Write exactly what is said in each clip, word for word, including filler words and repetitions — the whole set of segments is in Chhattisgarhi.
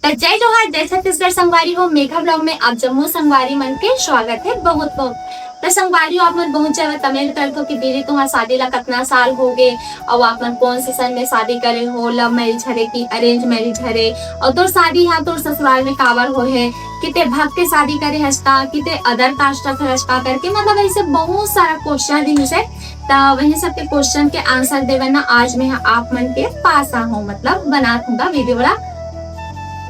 त जय जोहार, जय छत्तीसगढ़ संगवारी हो। मेघा vlog में आप जम्मो संगवारी मन के स्वागत हे बहुत बहुत। त संगवारी हो, आप मन बहुत जगह comment करथो कि दीदी तुम्हार शादी ला कतना साल हो गे, अउ आप मन कौन से सन में शादी करे हो, love marriage हरे कि arrange marriage हरे, अउ तोर शादी हा तोर ससुराल में काबर होहे, किते भग के शादी करे हस का, किते other caste रखे हस का करके, मतलब ऐसे बहुत सारा question रिहिस हे। त वही सबके question के answer देवे ना आज मैं आप मन के पास आहूं, मतलब बनात हूं गा video ला।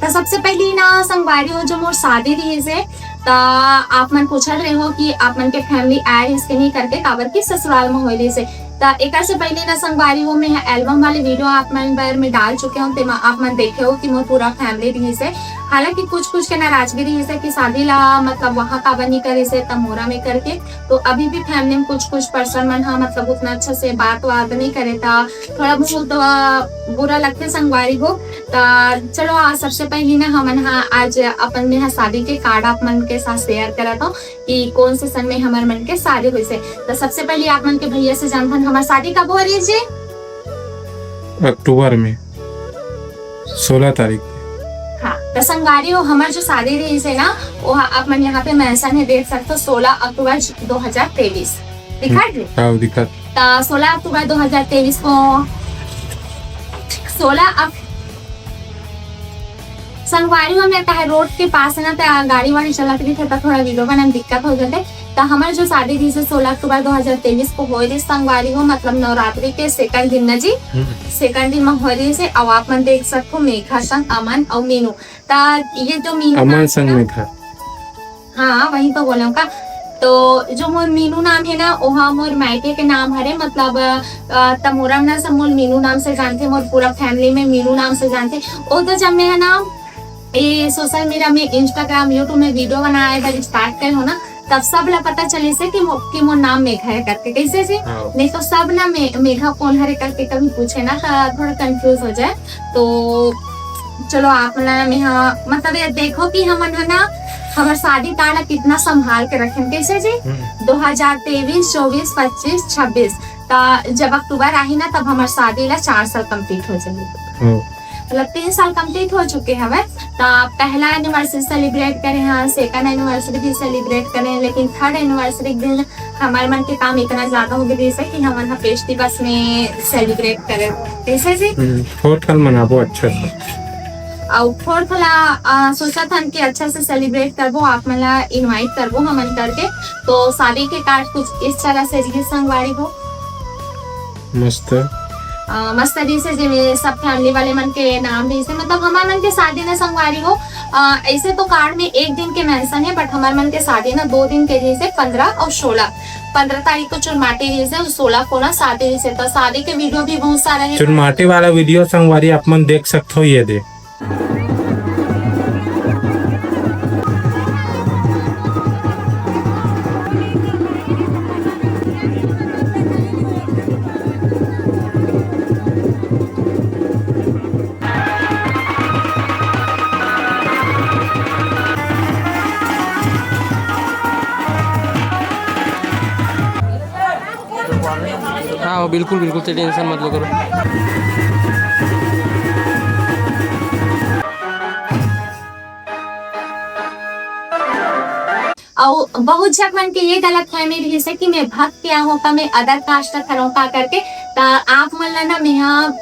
त सबसे पहली ना संगवारी हो, जो मोर शादी रिहिस हे, त आप मन पूछत रहे हो कि आप मन के family आए रिहिस कि नहीं करके, काबर कि ससुराल में होए रिहिस हे। त एकर से पहले ना संगवारी हो, मैं ह album वाले video आप मन बर में डाल चुके हूँ, तेमा आप मन देखे हो कि मोर पूरा family रिहिस हे। हालांकि कुछ कुछ के नाराजगी रिहिस हे कि शादी ला मतलब वहाँ काबर नहीं करिस हे, त मोरा में करके। तो अभी भी family में कुछ कुछ person मन हा मतलब उतना अच्छा से बात वात नहीं करे, त थोड़ा बहुत, अ, बुरा लगथे संगवारी हो। त चलो, आज सबसे पहली ना हमन हा आज अपन में हा शादी के card आप मन के साथ share करत हूँ कि कौन से सन में हमर मन के शादी होइस हे। त सबसे पहली आप मन के भैया से जानथन, हमर शादी कब हो रहिस जी? अक्टूबर में, सोलह तारीख के। हाँ, त संगवारी हो, हमर जो शादी रिहिस हे ना, वो हा आप मन यहाँ पे mention हे, देख सकते हो, सोलह अक्टूबर दो हजार तेईस। दिखत हे? हाँ, दिखत। त सोलह अक्टूबर दो हजार तेईस को, सोलह अक-, संगवारी हो, मैं कहे road के पास हे ना, त गाड़ी वाड़ी चलत रहिथे, त थोड़ा video बनाए में दिक्कत हो जाथे। त हमर जो शादी रिहिस हे सोलह अक्टूबर दो हजार तेईस को होए रिहिस संगवारी हो, मतलब नवरात्रि के second दिन ना जी, हम्म। Second दिन में होए रिहिस हे। अउ आप मन देख सकथो, मेघा संग अमन अउ मीनू। त ये जो मीनू अमन नाम संग ना, मेघा। हाँ, वही तो बोले का। तो जो मोर मीनू नाम हे ना, ओहा मोर मायके के नाम हरे, मतलब, अ, त मोरा ना सब मोर मीनू नाम से जानथे, मोर पूरा family में मीनू नाम से जानथे। ओ तो जब मैं हे ना, ये social media में, Instagram, YouTube में video बनाए बर start करे हो ना, तब सब ला पता चलिस हे कि मो-, कि मोर नाम मेघा हे करके। कैसे जी? हाँ। नहीं तो सब ना मे-, मेघा कौन हरे करके कभी पूछे ना, त थोड़ा confuse हो जाए। तो चलो, आप मन ला मैं हा, मतलब, ये देखो कि हमन हा ना, हमर शादी card ला कितना संभाल के रखेन। कैसे जी? हम्म। दो हजार तेईस, चौबीस, पच्चीस, छब्बीस, त जब अक्टूबर आही ना, तब हमर शादी ला चार साल complete हो जाही। हाँ। मतलब तीन साल complete हो चुके हवे। त पहला anniversary celebrate करे हैं, second anniversary भी celebrate करे हैं, लेकिन third anniversary के दिन हमर मन के काम इतना ज्यादा हो गे रिहिस हे कि हमन ह pastry बस में celebrate करे। कैसे जी? हम्म, fourth ला मनाबो अच्छा से। अउ fourth ला, आ, सोचत हन कि अच्छा से celebrate करबो, आप मन ला invite करबो हमन करके। तो शादी के card कुछ इस तरह से रिहिस संगवारी हो। मस्त। अ, मस्त रिहिस हे, जेमे सब family वाले मन के नाम रिहिस हे, मतलब हमर मन के शादी ना संगवारी हो, अ, ऐसे तो card में एक दिन के mention हे, but हमर मन के शादी ना दो दिन के रिहिस हे, पंद्रह अउ सोलह। पंद्रह तारीख को चुनमाटी रिहिस हे अउ सोलह को ना शादी रिहिस हे, तो शादी के video भी बहुत सारा हे। चुनमाटी वाला video संगवारी आप मन देख सकथो, ये दे। हाँ, बिल्कुल, बिल्कुल, ते tension मत लो करो। अउ बहुत झन मन के ये गलतफहमी रिहिस हे कि मैं भक्त के आहूँ का, मैं other caste के हरौं का करके। त आप मन ला ना, मैं हा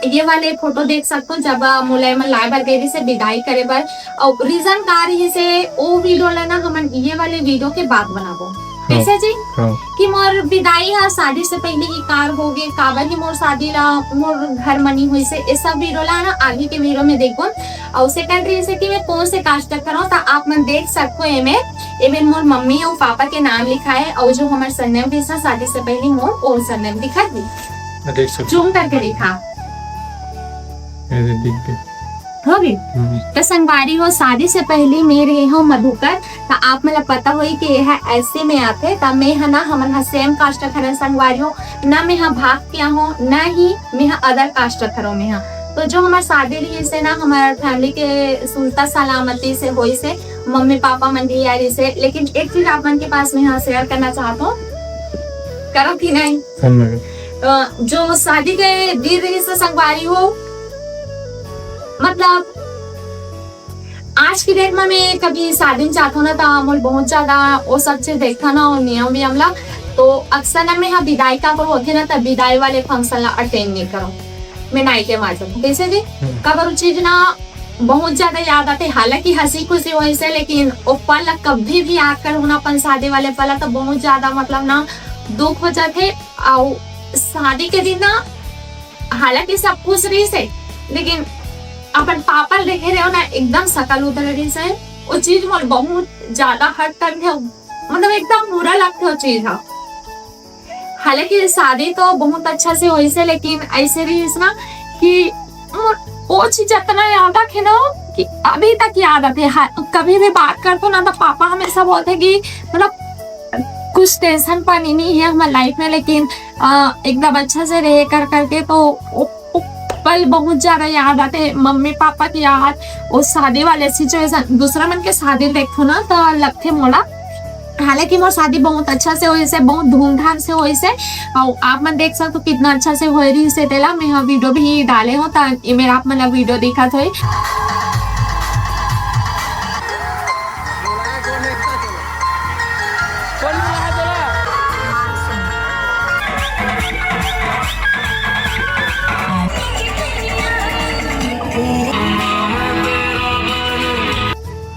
ये वाले photo देख सकथो, जब, अ, मोला एमन लाए बर गे रिहिस हे बिदाई करे बर। अउ reason का रिहिस हे, ओ video ला ना हमन ये वाले video के बाद बनाबो। हाँ। कैसे जी? हाँ। कि मोर बिदाई हा शादी से पहले ही कार हो गे, काबर ही मोर शादी ला मोर घर मनी होइस हे, ये सब video ला ना आगे के video में देखबो। अउ second रिहिस हे कि मैं कौन से caste के हरौं, त आप मन देख सकथो एमे, एमे मोर मम्मी अउ पापा के नाम लिखा हे, अउ जो हमर surname रिहिस हे शादी से पहले मोर old surname दिखत हे। मैं देख सकथो। Zoom करके दिखा। ये दे, दिख गए। हो गे? हम्म। त संगवारी हो, शादी से पहले मैं रहे हौं मधुकर, त आप मन ला पता होही कि ये ह ऐसे में आथे। त मैं ह ना, हमन ह same caste के हरन संगवारी हो, ना मैं ह भाग के आहूँ, ना ही मैं ह other caste के हरौं मैं ह। तो जो हमर शादी रिहिस हे ना, हमर family के सुलता सलामती से होइस हे, मम्मी पापा मन भी आए रिहिस हे। लेकिन एक चीज आप मन के पास मैं ह share करना चाहत हौं, करो कि नहीं? करना है। अ, जो शादी के दिन रिहिस हे संगवारी हो, मतलब, आज की डेट में मैं कभी शादी में जाता हूँ ना, तो मोर बहुत ज्यादा वो सब चीज देखता ना, और नियम वियम ला। तो अक्सर ना मैं हा बिदाई का पर होते ना, तब बिदाई वाले फंक्शन ला अटेंड नहीं करूँ। मैं नाइके मार जाता हूँ। कैसे जी? काबर वो चीज ना बहुत ज्यादा याद आते। हालांकि हंसी खुशी होइसे, लेकिन वो पल ला कभी भी याद करूँ ना, अपन शादी वाले पल ला, तो बहुत ज्यादा, मतलब ना, दुख हो जाते। और शादी के दिन ना, हालांकि सब खुश रहिसे, लेकिन अपन पापा ला देखे रहे हो ना, एकदम शकल उतर रहिसे। वो चीज मोर बहुत ज्यादा हर्ट करथे, मतलब एकदम बुरा लगथे वो चीज हा। हालांकि शादी तो बहुत अच्छा से होइसे, लेकिन ऐसे रहिस ना कि मोर वो चीज इतना याद रखे ना कि अभी तक याद आते। हा, कभी भी बात करते ना, तो पापा हमेशा बोलते कि मतलब कुछ टेंशन पानी नहीं है हमारे लाइफ में, लेकिन आ, एकदम अच्छा से रहे कर करके। तो वो, वो पल बहुत ज्यादा याद आते, मम्मी पापा की याद, वो शादी वाले सिचुएशन। दूसरा मन के शादी देखो ना, तो लगथे मोला। हालांकि मोर शादी बहुत अच्छा से होइसे, बहुत धूमधाम से होइसे, और आप मन देख सकते हो कितना अच्छा से हो रहिसे तेला। मैं हा वीडियो भी डाले हो, तो ये मेरा आप मन ला वीडियो दिखत होई।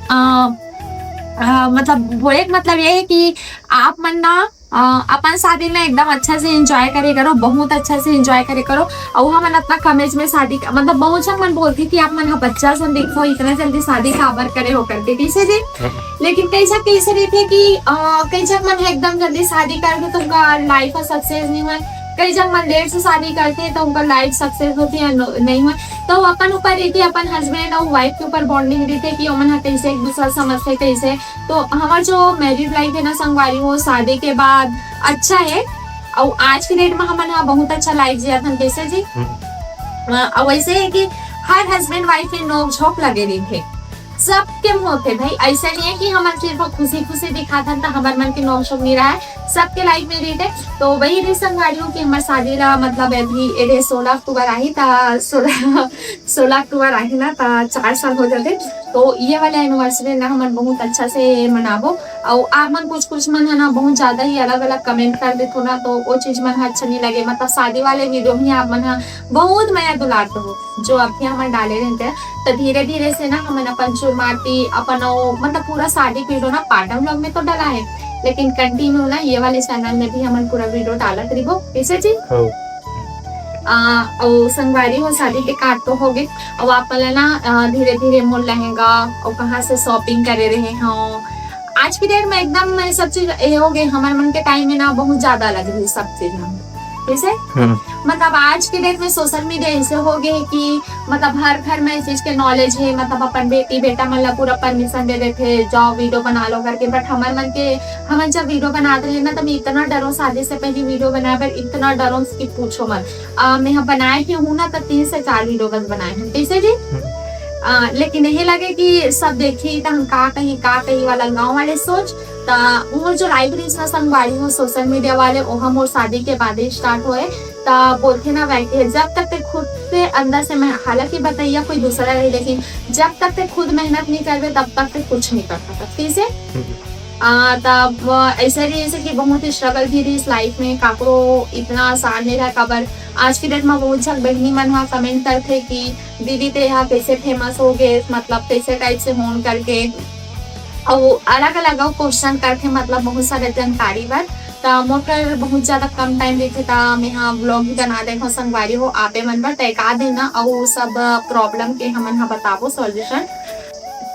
अ, अ, मतलब बोले के मतलब ये है कि आप मन ना, अ, अपन शादी में एकदम अच्छा से एंजॉय करे करो, बहुत अच्छा से एंजॉय करे करो। और हमन अपना कम एज में शादी का, मतलब बहुत झन मन बोलथे कि आप मन हा बच्चा सन दिखो, इतना जल्दी शादी काबर करे हो करके, कैसे जी? लेकिन कैसा कैसे रहिथे कि, अ, कई झन मन ह एकदम जल्दी शादी करके तो उनका लाइफ का सक्सेस नहीं हुआ। कई झन मन लेट से शादी करथे तो उनका लाइफ सक्सेस होथे या न-, नहीं हुआ। तो अपन ऊपर रहिथे, अपन हस्बैंड और वाइफ के ऊपर बॉन्डिंग रहिथे कि ओमन ह कैसे एक दूसरा समझथे, कैसे। तो हमार जो मैरिड लाइफ है ना संगवारी, वो शादी के बाद अच्छा है। और आज की डेट में हमन हा बहुत अच्छा लाइफ जियत हन, कैसे जी? हम्म। अ, और वैसे है कि हर हस्बैंड वाइफ में नोक झोंक लगे रहिथे, सबके में होथे भाई। ऐसा नहीं है कि हमन सिर्फ खुशी खुशी दिखाथन तो हमर मन के नोक झोंक नहीं रहा है, सबके लाइफ में रहिथे। तो वही रहिस संगवारी हो कि हमर शादी ला, मतलब अभी एदे सोलह अक्टूबर आही, ता सोलह सोलह अक्टूबर आही ना, ता चार साल हो जाते। तो ये वाला एनिवर्सरी ना हमन बहुत अच्छा से मनाबो। और आप मन कुछ कुछ मन है ना बहुत ज्यादा ही अलग अलग कमेंट कर देथो ना, तो वो चीज मन ह अच्छा नहीं लगे। मतलब शादी वाले वीडियो में आप मन ह बहुत मया दुलार दो, जो अभी हमन डाले रहते हैं। तो धीरे धीरे से ना हमन अपन चुरमाटी, अपन वो, मतलब पूरा शादी वीडियो ना पाटन व्लॉग में तो डला है, लेकिन कंटिन्यू ना ये वाले चैनल में भी हमन पूरा वीडियो डालत रहिबो, कैसे जी? हाँ। आ, और संगवारी हो शादी के कार्ड तो हो गए, और आप मन ला ना, आ, धीरे धीरे मोर लहंगा और कहाँ से शॉपिंग करे रहे हो। आज की डेट में एकदम ये सब चीज ये हो गए, हमारे मन के टाइम में ना बहुत ज्यादा लग रही सब चीज हम, जैसे हम्म। मतलब आज के डेट में सोशल मीडिया ऐसे हो गए है कि मतलब हर घर में इस चीज के नॉलेज है, मतलब अपन बेटी बेटा मन ला पूरा परमिशन दे देथे, जाओ वीडियो बना लो करके। बट हमारे मन के, हमन जब वीडियो बनाते रहे ना, तो मैं इतना डरो, शादी से पहले वीडियो बनाए बर इतना डरो कि पूछो मत। आ, मैं हम बनाए ही हूँ ना, तो तीन से चार वीडियो बस बनाए हूँ, कैसे जी? हम्म। आ, लेकिन यही लगे कि सब देखी तो हम का कही, का कही वाला गाँव वाले सोच। ता मोर जो लाइफ रहिस ना संगवारी हो सोशल मीडिया वाले, ओहा मोर शादी के बाद ही स्टार्ट होए। ता बोलथे ना वैसे, जब तक ते खुद से अंदर से मैं, हालांकि बताइए कोई दूसरा रही, लेकिन जब तक ते खुद मेहनत नहीं करबे तब तक ते कुछ नहीं कर सकता। कैसे? हम्म। आ, तब ऐसे रहिस कि बहुत स्ट्रगल भी रहिस लाइफ में, काकरो इतना आसान नहीं रहा। काबर आज की डेट में बहुत झन बहिनी मन हा कमेंट करथे कि दीदी ते हा कैसे फेमस हो गए, मतलब कैसे टाइप से होन करके, और अलग अलग क्वेश्चन करथे, मतलब बहुत सारे जानकारी बर। त मोर कर बहुत ज्यादा कम टाइम रहिथे, त मैं हा व्लॉग ही बना देथव संगवारी हो आपे मन बर। त एक आध दिन ना अउ सब प्रॉब्लम के हमन हा बताबो सॉल्यूशन।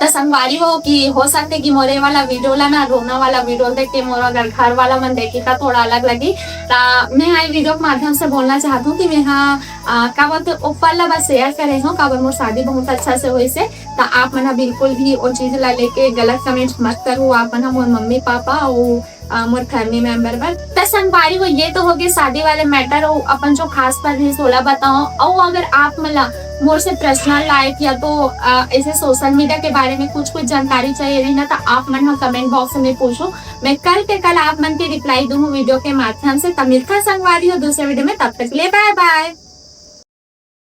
त संगवारी हो कि हो सकथे कि मोरे वाला वीडियो ला ना, रोना वाला वीडियो देख के मोर अगर घर वाला मन देखी त थोड़ा अलग लगी। त मैं हा ये वीडियो के माध्यम से बोलना चाहत हूँ कि मैं हा, आ, का बोलथे, ओ पल ला बस शेयर करे हूँ, काबर मोर शादी बहुत अच्छा से होइस हे। त आप मन हा बिल्कुल भी ओ चीज ला लेके गलत कमेंट मत करो। आप मन हा मोर मम्मी पापा अउ, आ, मोर फैमिली मेंबर बर। त संगवारी हो, ये तो हो गए शादी वाले मैटर। अउ अपन जो खास पर रहिस ओला बताओ। अउ अगर आप मन ला मोर से पर्सनल लाइफ या तो, आ, ऐसे सोशल मीडिया के बारे में कुछ कुछ जानकारी चाहिए रही ना, त आप मन हा कमेंट बॉक्स में पूछो। मैं कल के कल आप मन के रिप्लाई दूंगी वीडियो के माध्यम से। त मिलथन संगवारी हो दूसरे वीडियो में, तब तक के लिए बाय बाय।